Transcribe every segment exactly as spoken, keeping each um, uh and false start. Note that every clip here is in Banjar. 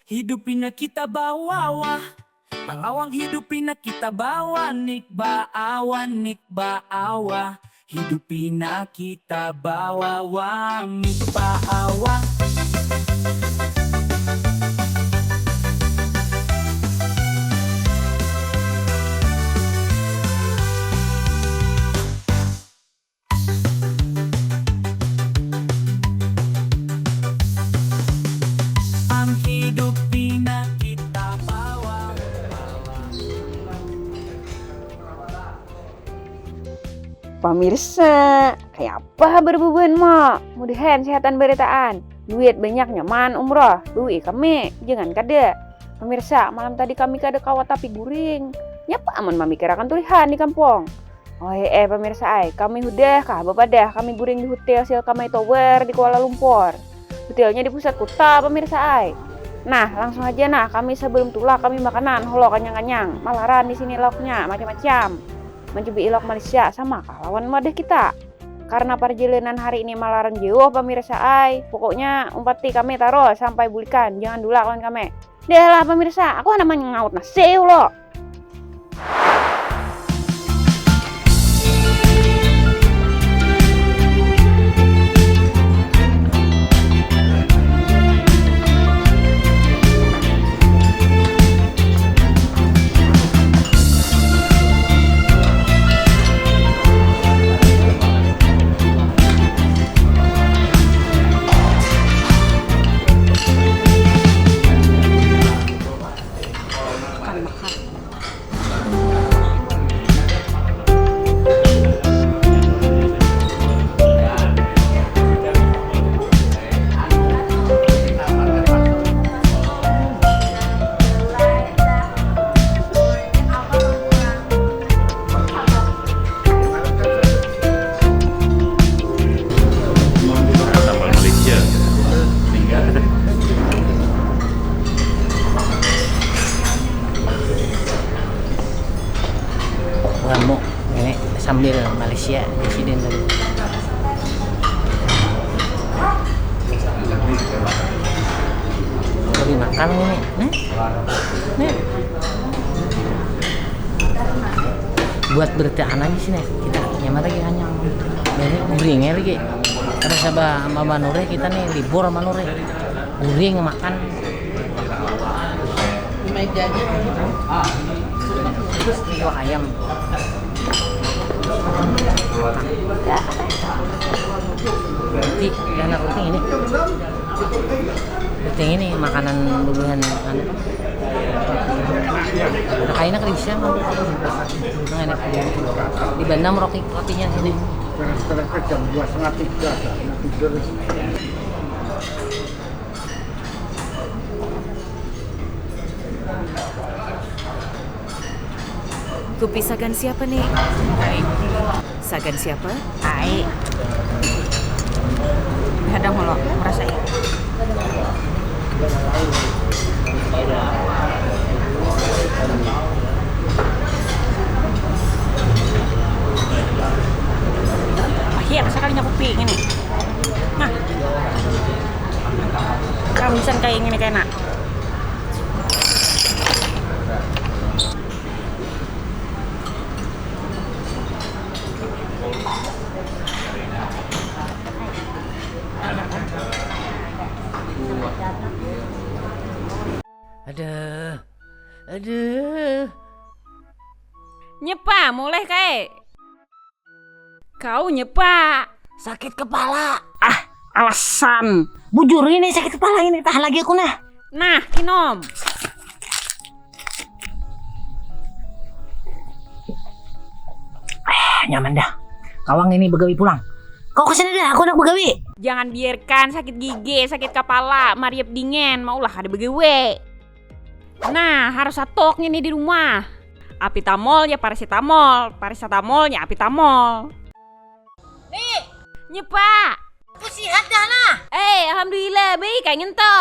Hidup pina kita bawa wah. Bang awang hidup pina kita bawa nik baawan nik baawa. Hidup pina kita bawa wah nik baawa. Am hidup pina kita bawa. Pamirsa, kaya apa habar bubuhan mo? Mudahan sehatan barataan. Duit banyak nyaman umroh. Lui kami, jangan kada. Pamirsa, malam tadi kami kada kawa tapi guring. Nyapa amun mamikirakan tulihan di kampung. Oi eh pamirsa ai, kami hudah kah bapadah kami guring di hutil Silkamai Tower di Kuala Lumpur. Hutilnya di pusat kuta pamirsa ai. Nah, langsung haja nah kami sabalum tulak kami makanan holo kanyang-kanyang. Malaran di sini lauknya macam-macam. Mancubi ilok Malaysia sama kah lawan wadah kita. Karna parjalanan hari ini malaran jauh pamirsa ai. Pokoknya umpati kami tarus sampai bulikan, jangan dulak lawan kami. Dah lah pamirsa, aku handak manyaut nasi ulo. Sambal Malaysia. Ngamuk ini sambil Malaysia di sini tadi. Beri makan ini, nih, nih. Buat bertahan lagi sini kita nyamar lagi hanya ini guringnya lagi. Ada sabah sama Manure kita nih libur Manure guring makan. Di mejanya. Iwak ayam. Roti, enak roti ini. Roti ini makanan bubuhan anu. Ada kaina kerja. Nah, enak. Di Bandung roti rotinya sini. Terus terus jam dua setengah tiga ada tidur. Kupi sagan siapa nih? Sagan siapa? Ai. Hadang holo, merasai. Akhir sekalinya kupi ini. Nah. Kamisan kayak gini kena. Aduh. Aduh. Nyepa, mulai kae. Kau nyepa. Sakit kepala. Ah, alasan. Bujur ini sakit kepala ini, tahan lagi aku nah. Nah, kinom. Ah, nyaman dah. Kawang ini begawi pulang. Kau kesini dah, aku nak begawi. Jangan biarkan sakit gigi, sakit kepala, mariap dingin, maulah ada begawi. Nah, harus satok ngini di rumah. Apitamol ya paracetamol, paracetamol ya apitamol. Nih. Nyepa. Aku sihat dah nah. Eh, alhamdulillah, baik kayak ngento.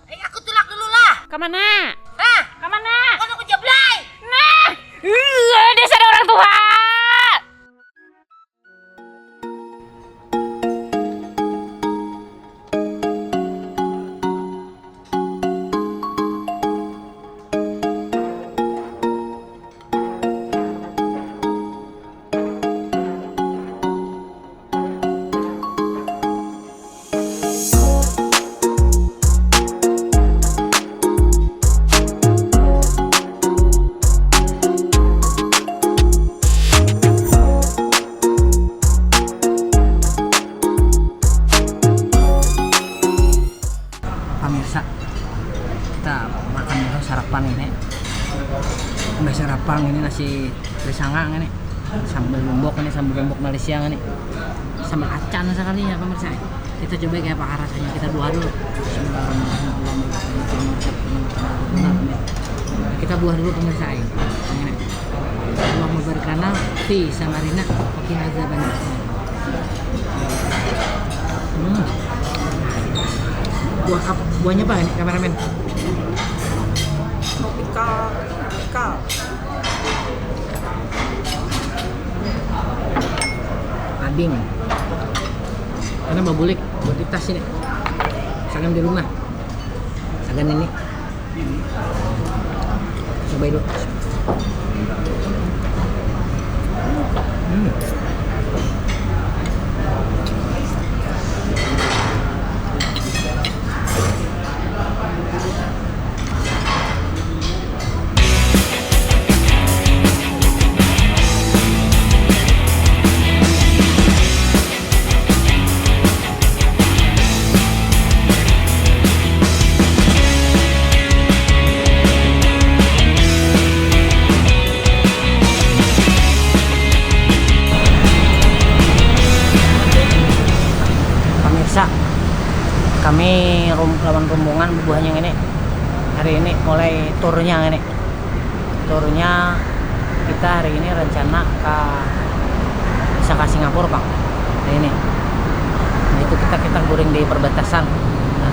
Eh, aku tulak dulu lah. Ke mana? Hah? Ke mana? Kan aku jablay. Nah, uh, dasar orang tua. Kita makan dulu sarapan ini. Mbah sarapan ini nasi risanga ini. Sambal lombok ini, sambal lombok Malaysia ini. Sambal acan sekali ya pemirsa. Kita coba kayak apa rasanya. Kita buah dulu. Bismillahirrahmanirrahim. Kita buah dulu pemirsa. Ini. Allahumma barik lana fi samarina wa qina adzabannar. Hmm. Buah apa? Buahnya apa ini, kameramen? Tropical, tropical. Abing. Karena babulik buat di tas ini. Sagan di rumah. Sagan ini. Coba dulu. Hmm. Pemirsa, kami rum- lawan rombongan bubuhannya ini hari ini mulai turnya ini. Turnya kita hari ini rencana ke, bisa ke Singapura, Bang. Hari ini. Nah, itu kita kita guring di perbatasan. Nah,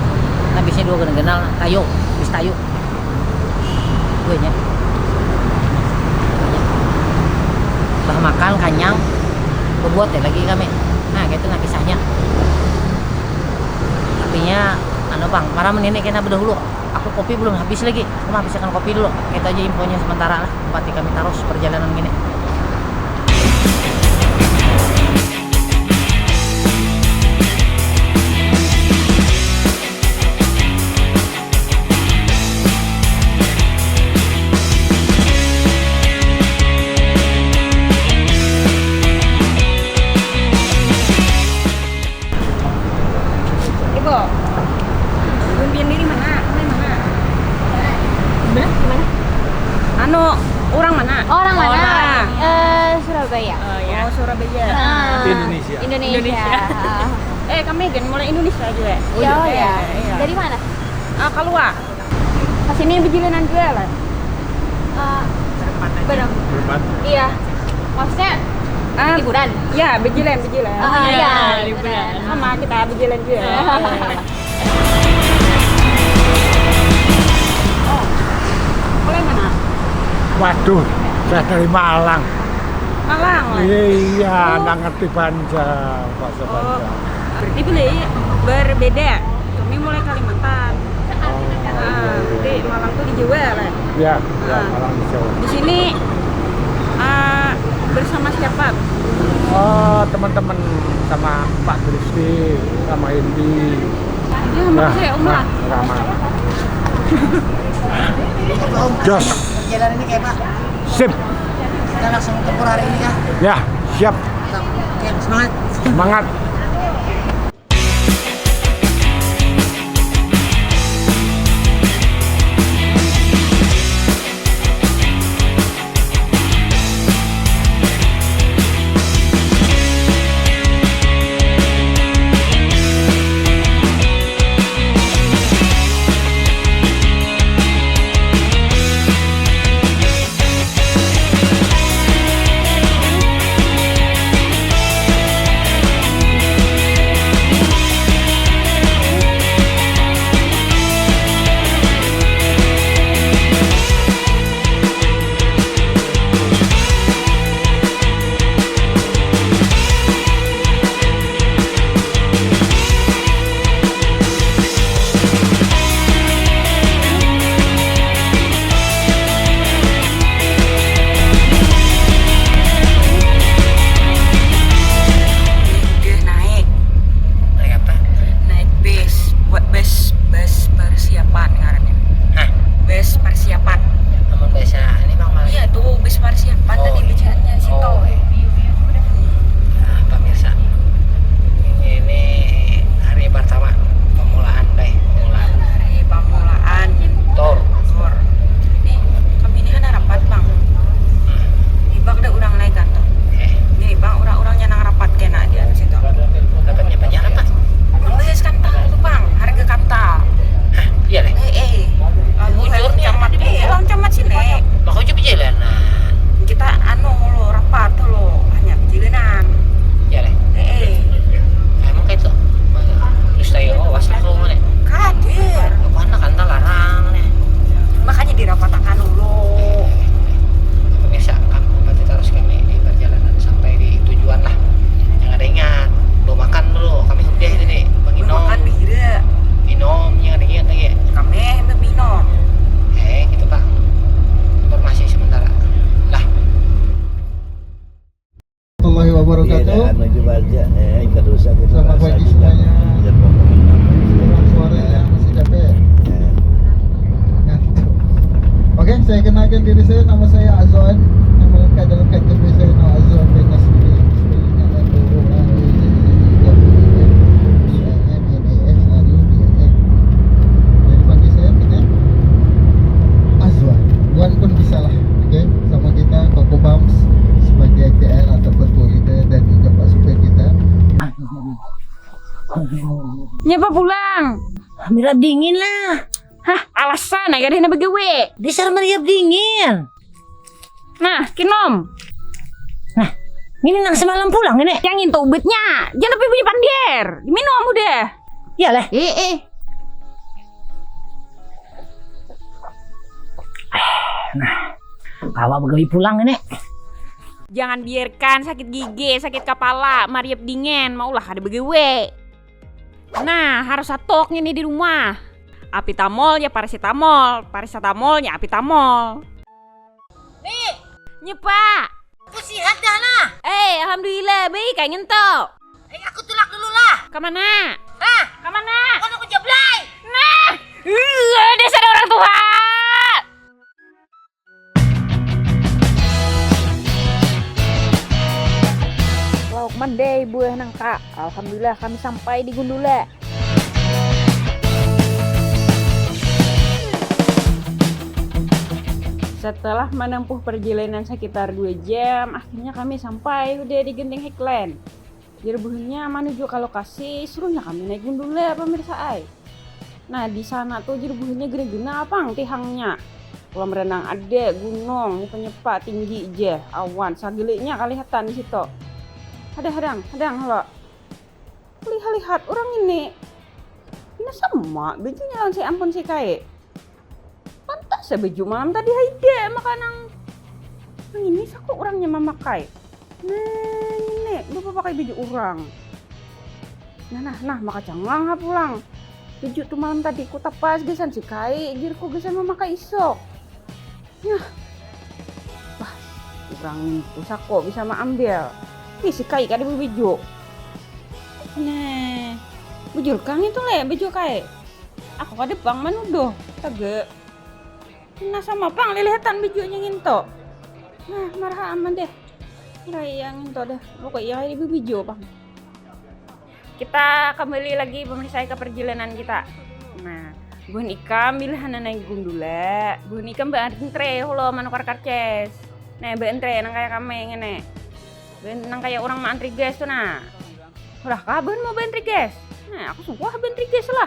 nah, bisnya dua ganal-ganal, tayu, bis tayu. Gue nya. Bah makan kanyang, bebuat ya lagi kami. Nah, gitu nah kisahnya. Artinya, anu, Bang, marah menini kena bedahulu. Aku kopi belum habis lagi. Aku mah habiskan kopi dulu. Itu aja infonya sementara lah. Empati kami terus perjalanan gini. Ibu, bumpian diri mana? Kamu yang mana? Mana? Di mana? Anu, orang mana? Orang mana? Orang. Eh, Surabaya. Oh, ya. Oh, Surabaya. Ah, Indonesia. Indonesia. Indonesia. Ah. Eh, kami kan mulai Indonesia juga. Oh, iya. Ya. Iya. Dari mana? Ah, keluar. Ke sini bejalanan juga lah. Eh, berempat aja. Berempat? Iya. Maksudnya, ah, liburan? Iya, bejalan, bejalan. Oh, iya, iya, liburan. Sama kita bejalan juga. Iya. Oh, mulai mana? Waduh, saya dari Malang. Malang, lah. Iya, iya, oh, nggak ngerti Banjar, bahasa, oh, Banjar. Berarti beli berbeda. Kami mulai Kalimantan. Oh, nah, iya, iya, berarti iya. Malang tuh di Jawa lah. Ya, ya, nah, Malang di Jawa. Di sini, eh, bersama siapa? Oh, teman-teman sama Pak Kristi, sama Indi. Iya, sama, ya, saya umrah. Nah, sama. Jos. Perjalanan ini kayak apa? Sip. Kita langsung tempur hari ini ya. Ya, siap. Mantap. Oke, semangat. Semangat. Saya kenalkan diri saya, nama saya Azwan. Nama lengkap dan lengkap saya nama Azwan bin Nasri. Spellingnya F O O R A Z Z A N B I N A S R I B I N. Jadi panggil saya dengan Azwan. Wan pun bisa lah, oke? Sama kita Koko Bams sebagai T L ataupun tour leader dan juga Pak Supir kita. Nyapa pulang? Mira dingin lah. Hah, alasan ai kada handak bagawi. Dasar mariap dingin. Nah, kinom. Ini nang semalam pulang ini. Yang ngintu ubatnya. Jangan tapi bunyi pandir. Diminum udah. Iya lah. Eh, eh. Nah, kawa bagawi pulang ini. Jangan biarkan sakit gigi, sakit kepala, mariap dingin, maulah kada bagawi. Nah, harus satok ini di rumah. Apitamol ya paracetamol, paracetamol ya apitamol. Nih, Nyepa. Aku sihat dah nah. Eh, alhamdulillah, baik kayak ngentok. Eh, aku tulak dulu lah. Kemana? Hah? Kemana? Kau aku jablay. Nah, uh, dasar orang tua. Lauk mandai buah nangka. Alhamdulillah kami sampai di Gundula. Setelah menempuh perjalanan sekitar dua jam, akhirnya kami sampai udah di Genting Highland. Jar buhannya menuju ke lokasi, suruhnya kami naik gundula pemirsa ai. Nah, di sana tuh jar buhannya gena-gena pang tihangnya. Kolam renang ada, gunung, nyepa-nyepa tinggi je, awan, sageleknya kelihatan di situ. Hadang, hadang, hadang lo. Lihat-lihat orang ini. Ini sama bajunya lawan si ampun si kai. Pantas ya baju malam tadi haida maka nang nang ini saku orangnya mamakai. Nah, ini bapak pakai baju orang. Nah, nah, nah, maka cangang ha pulang. Baju tu malam tadi ku tapas gasan si kai, jirku gasan mamakai isok. Nah, wah, orang itu sako bisa maambil. Ih, si kai kada baju. Nah, bujur kang itu le baju kai. Aku kada pang manuduh, taga. Nah, sama pang lilihatan bijunya nginto. Nah, marah aman deh. Raya nginto deh. Pokoknya ini bibijo pang. Kita kembali lagi pemirsa ke perjalanan kita. Nah, buhan ikam bila hana naik gundula, buhan ikam baantre lo manukar karces. Nah, baantre nang kaya kami ngene. Nang kaya orang maantri gas tu nah. Ulah kah buhan mau baantri gas? Nah, aku sungkuh baantri gas lah.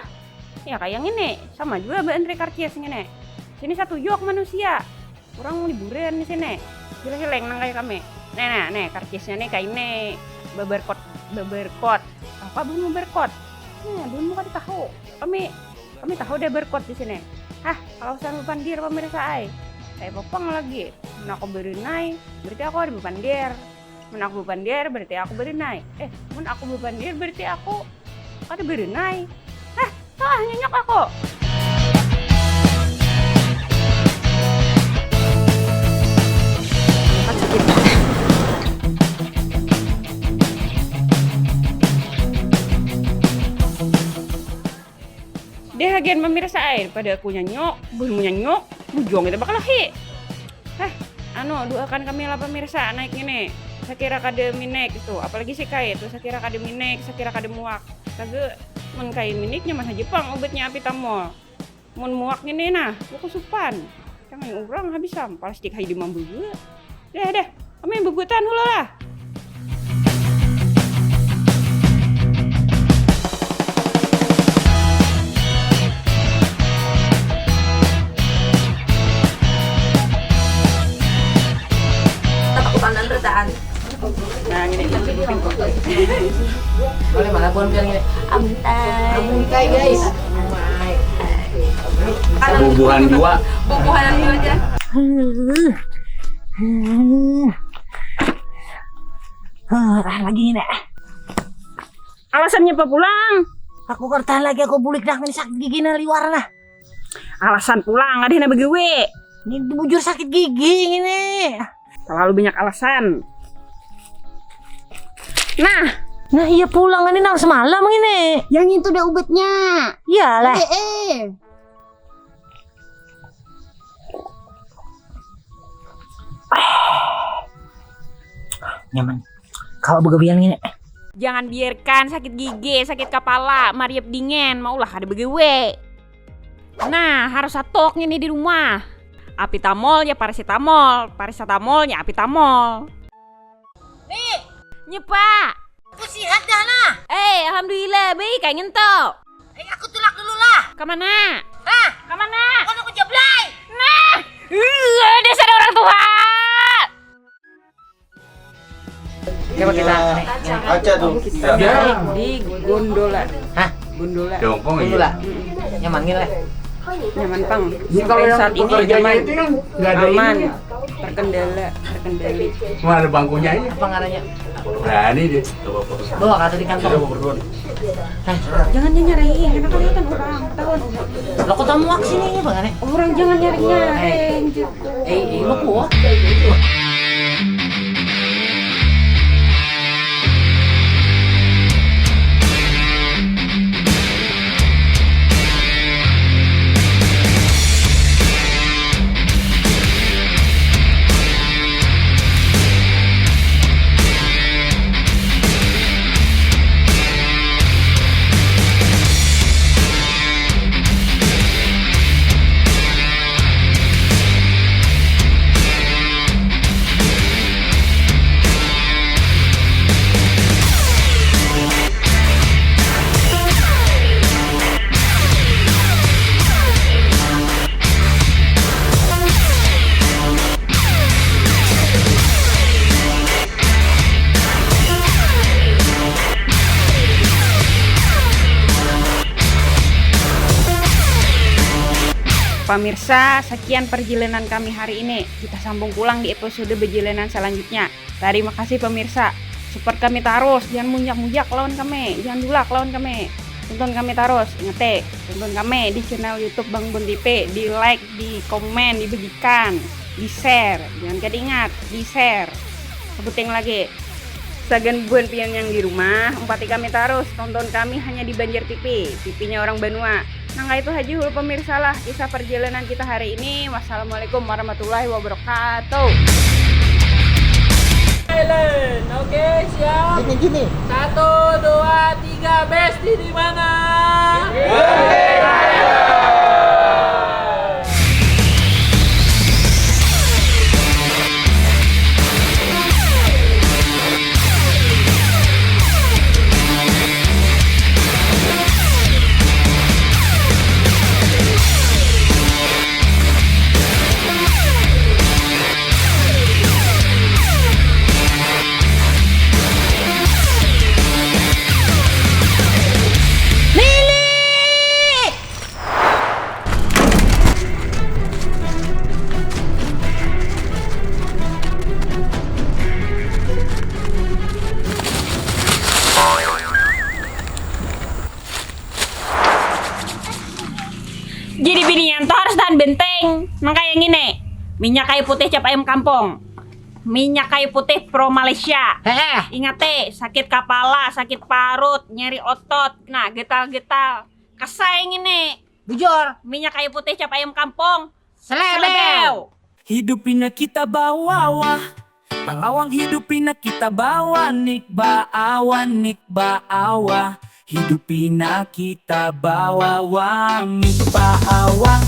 Ya kaya ngini, sama jua baantre karcis ngini. Sini satuyuk manusia. Urang liburan di sini. Hilang-hilang nang kaya kami. Nah, nah, nih karcisnya nih kaini. Babarkot, babarkot. Apa buhan babarkot? Nah, buhan kada tahu. Kami kami tahu dah barkot di sini. Hah, kalau sama pandir pemirsa ai. Kayak popang lagi. Mun aku berenai, berarti aku ada bepandir. Mun aku bepandir, berarti aku berenai. Eh, mun aku bepandir, berarti aku Kada berenai. Hah, salah nyonyok aku. Deh agen pemirsa ai, pada aku nyanyok, buhanmu nyanyok, bujong kita bakal hi. Hah, anu, doakan kami lah pemirsa naik ini. Sakira kada minek itu, apalagi si kai itu, sakira kada minek, sakira kada muak. Taga mun kai minik nyaman haja pang ubatnya apitamol. Mun muak ngini nah, kukusupan. Jangan urang habis am, plastik haja dimambu jua. Dah dah, kami bubutan hulu lah. Tatakutan dan retaan. Nah, ini tapi di pintu. Boleh malah buang bilang ini. Amuntai. Amuntai guys. Bubuhan dua. Bubuhan dua aja. Ah, lagi ini. Alasannya apa pulang? Aku kertahan lagi aku bulik dah ini sakit gigi nah liwar nah. Alasan pulang ada yang bagawe. Ini bujur sakit gigi ini. Terlalu banyak alasan. Nah, nah iya pulang ini nang semalam ini. Yang itu udah ubatnya. Iyalah. Eh, eh. Nyaman. Kawa begawian ngini. Jangan biarkan sakit gigi, sakit kepala, mariap dingin, maulah kada begawi. Nah, harus satok ngini di rumah. Apitamol ya paracetamol, paracetamol ya apitamol. Nih, nyepa. Aku sihat dah nah. Eh, alhamdulillah, baik kangen to. Eh, aku tulak dulu lah. Ke mana? Hah? Ke mana? Aku jablay. Nah, uh, dasar orang tua. Coba kita naik. Aca tuh. Kita naik di gondola. Hah? Gondola. Jongkong iya. Gondola. Nyaman gini lah. Nyaman pang. Ini kalau sampai yang saat ini pekerjanya nyaman. Itu kan nggak ada aman. Ini. Terkendala, terkendali. Cuma ada bangkunya aja. Apa ngarannya? Berani dia. Bawa kata di kantor. Tidak mau berdua. Hah? Jangan dia nyariin, karena kelihatan orang, ketahuan orang. Lo kok tamu aksi nih, Bang Ane? Orang jangan nyari-nyari. Eh, eh, lo kuat. Pamirsa, sekian perjalanan kami hari ini. Kita sambung pulang di episode perjalanan selanjutnya. Terima kasih pemirsa. Support kami terus, jangan munjak-munjak lawan kami, jangan dulak lawan kami. Tonton kami terus, ingat eh, tonton kami di channel YouTube Bang Bun T V, di like, di komen, dibagikan, di share. Jangan kada ingat, di share. Sebuting lagi. Sagan buhan pian yang di rumah, umpati kami terus, tonton kami hanya di Banjar T V, T V-nya orang banua. Nang kaitu haja hulu pemirsa lah kisah perjalanan kita hari ini. Wassalamualaikum warahmatullahi wabarakatuh. Silent. Oke, siap. Gini, gini. Satu, dua, tiga. Besti di mana? Jadi binian tuh harus tahan benteng. Nang kaya ngini, minyak kayu putih cap ayam kampung, minyak kayu putih pro Malaysia. Heeh. Ingat eh, sakit kapala, sakit parut, nyeri otot, nah getal-getal, kesai ngini. Bujur. Minyak kayu putih cap ayam kampung. Selebeu. Selebeu. Hidup pina kita bawa wah. Bang Awang hidup pina kita bawa nik baawa nik baawa. Hidup pina kita bawa wah nik baawa.